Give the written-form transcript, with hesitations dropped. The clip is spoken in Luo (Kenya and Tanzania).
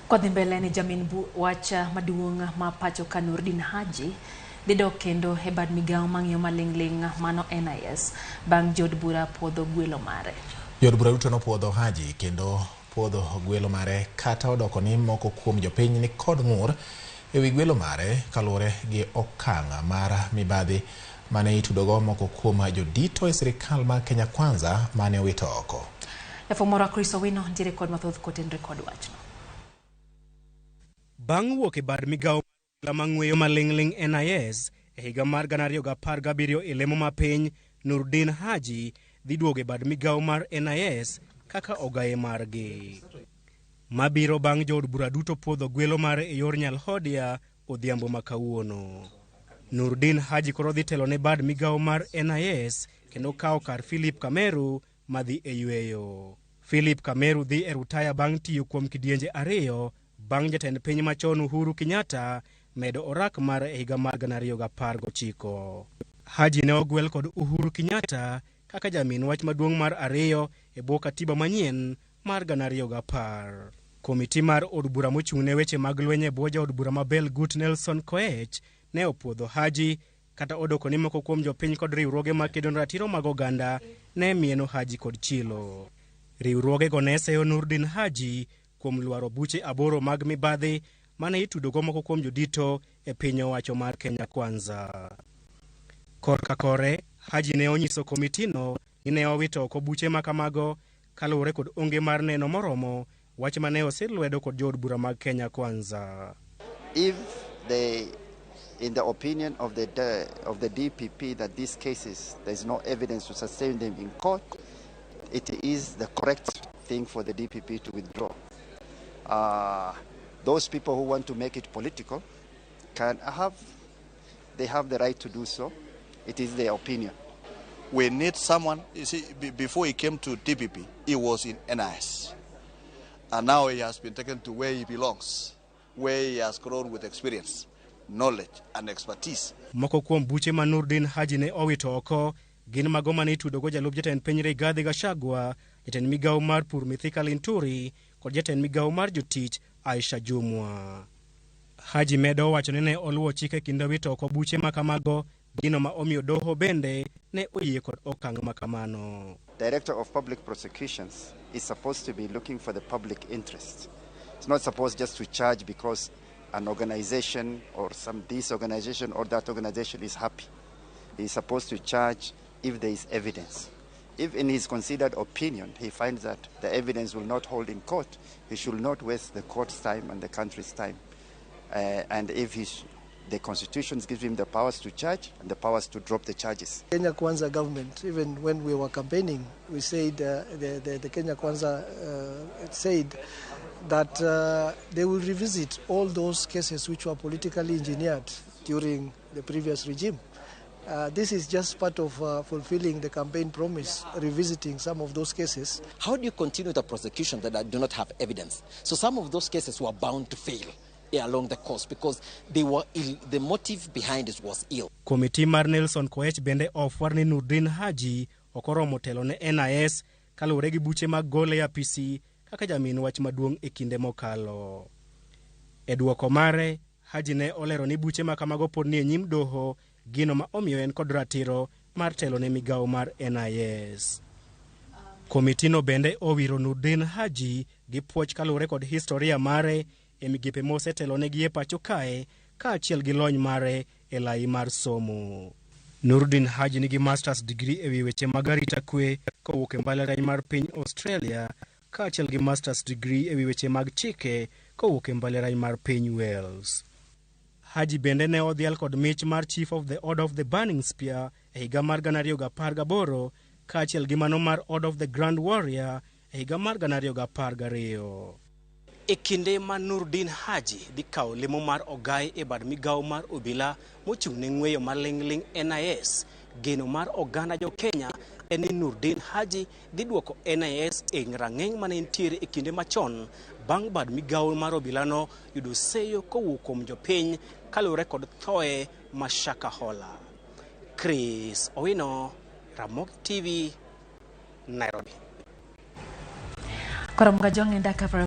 Kodhi mbele ni jamin wach maduong' ma pacho ka Nurdin Haji dhi dok kendo e bad migawo mang'iyo maling'ling' mano NIS bang' jood bura puodho gwelo mare. Jood bura duto nopuodho Haji kendo puodho gwelo mare kata odoko ni moko kuom jopiny ni kod ng'ur ewi gwelo mare kaluwore gi okang' mar mibadhi mane itudogo moko kuom jodito e sirikal mar Kenya Kwanza mane owito oko. Jafwambo Chris Owino ntiere kod mathoth kotenre kod wachno. Bang' wuok e bad migawo mang'weyo maling'ling' NIS e higa mar 2017 e lemo mapiny, Nurdin Haji dhi duogo e bad migawo mar NIS kaka ogaye margi. Mabiro bang' jood bura duto puodho gwelo mare e yor Nyalhodia odhiambo ma kawuono. Nurdin Haji koro dhi telo ne bad migawo mar NIS kendo kawo kar Philip Kameru madhi e yweyo. Philip Kameru dhi e rutaya bang' tiyo kuom kidienje ariyo bang' jatend piny machon Uhuru Kenyatta medo orak mare e higa mar 2019. Haji ne ogwel kod Uhuru Kenyatta kaka jamin wach maduong' mar ariyo e bwo katiba manyien mar 2010. Komiti mar od bura mochung' ne weche mag lweny e bwo jaod bura ma Belgut Nelson Koech ne opuodho Haji kata odoko ni moko kuom jopiny kod riwruoge makedo ne ratiro mag oganda ne mieno Haji kod chilo. Riwruogego ne seyo Nurdin Haji kuom lwaro buche 8 mag mibadhi mane itudogo moko kuom jodito e piny owacho mar Kenya Kwanza. Korka kore, Haji ne onyiso komitino ni ne owito oko buche makamago kaluwore kod onge mar neno moromo, wach mane osir lwedo kod jood bura mag Kenya Kwanza. If they, in the opinion of the DPP that these cases, there is no evidence to sustain them in court, it is the correct thing for the DPP to withdraw. Those people who want to make it political they have the right to do so. It is their opinion. We need someone, you see, before he came to DPP, he was in NIS. And now he has been taken to where he belongs, where he has grown with experience, knowledge, and expertise. Moko kuom buche ma Nurdin Haji ne owito oko gin mago mane itudogo jalup jatend piny Rigathi Gachagua, jatend migawo mar pur Mithika Linturi kod jatend migawo mar jotich Aisha Jumwa. Haji medo wacho ni ne oluwo chike kinde wito oko buche ma kamago, gino ma omiyo doho bende ne oyie kod okang' ma kamano. Director of Public Prosecutions is supposed to be looking for the public interest. It's not supposed just to charge because an organization or some this organization or that organization is happy. He is supposed to charge if there is evidence. If in his considered opinion he finds that the evidence will not hold in court, he should not waste the court's time and the country's time. And if the Constitution gives him the powers to charge and the powers to drop the charges. Kenya Kwanza government, even when we were campaigning, we said the Kenya Kwanza said that they will revisit all those cases which were politically engineered during the previous regime. This is just part of fulfilling the campaign promise, revisiting some of those cases. How do you continue the prosecution that do not have evidence? So some of those cases were bound to fail along the course because they were ill, the motive behind it was ill. Komiti mar Nelson Koech bende ofwar ni Nurdin Haji ok oromo telo ne NIS kaluwore gi buche mag gole e apisi kaka jamin wach maduong' e kinde mokalo. E duoko mare, Haji ne olero ni buche ma kamago pod ni e nyim doho, gino ma omiyo en kod ratiro mar telo ne migawo mar NIS. Komitino bende owiro Nurdin Haji gi puoch kaluwore kod historia mare e migepe mosetelonegi e pacho kae kaachiel gi lony mare e lai mar somo. Nurdin Haji nigi masters degree ewi weche mag arita kwe kowuok e mbalariany mar piny Australia kaachiel gi masters degree ewi weche mag chike kowuok e mbalariany mar piny Wales. Haji bende ne odhial kod mich mar Chief of the Order of the Burning Spear e higa mar 2018 kaachiel gi mano mar Order of the Grand Warrior e higa mar 2012. E kinde ma Nurdin Haji dhi kawo lemo mar ogai e bad migawo mar obila mochung' ne ng'weyo maling'ling' NIS, geno mar oganda jo Kenya en ni Nurdin Haji dhi duoko NIS e rang'iny mane nitiere e kinde machon bang' bad migawo mar obilano yudo seyo kowuok kuom jopiny kaluwore kod thoe ma Shakahola. Chris Owino, Ramogi TV, Nairobi. Koro mga jong'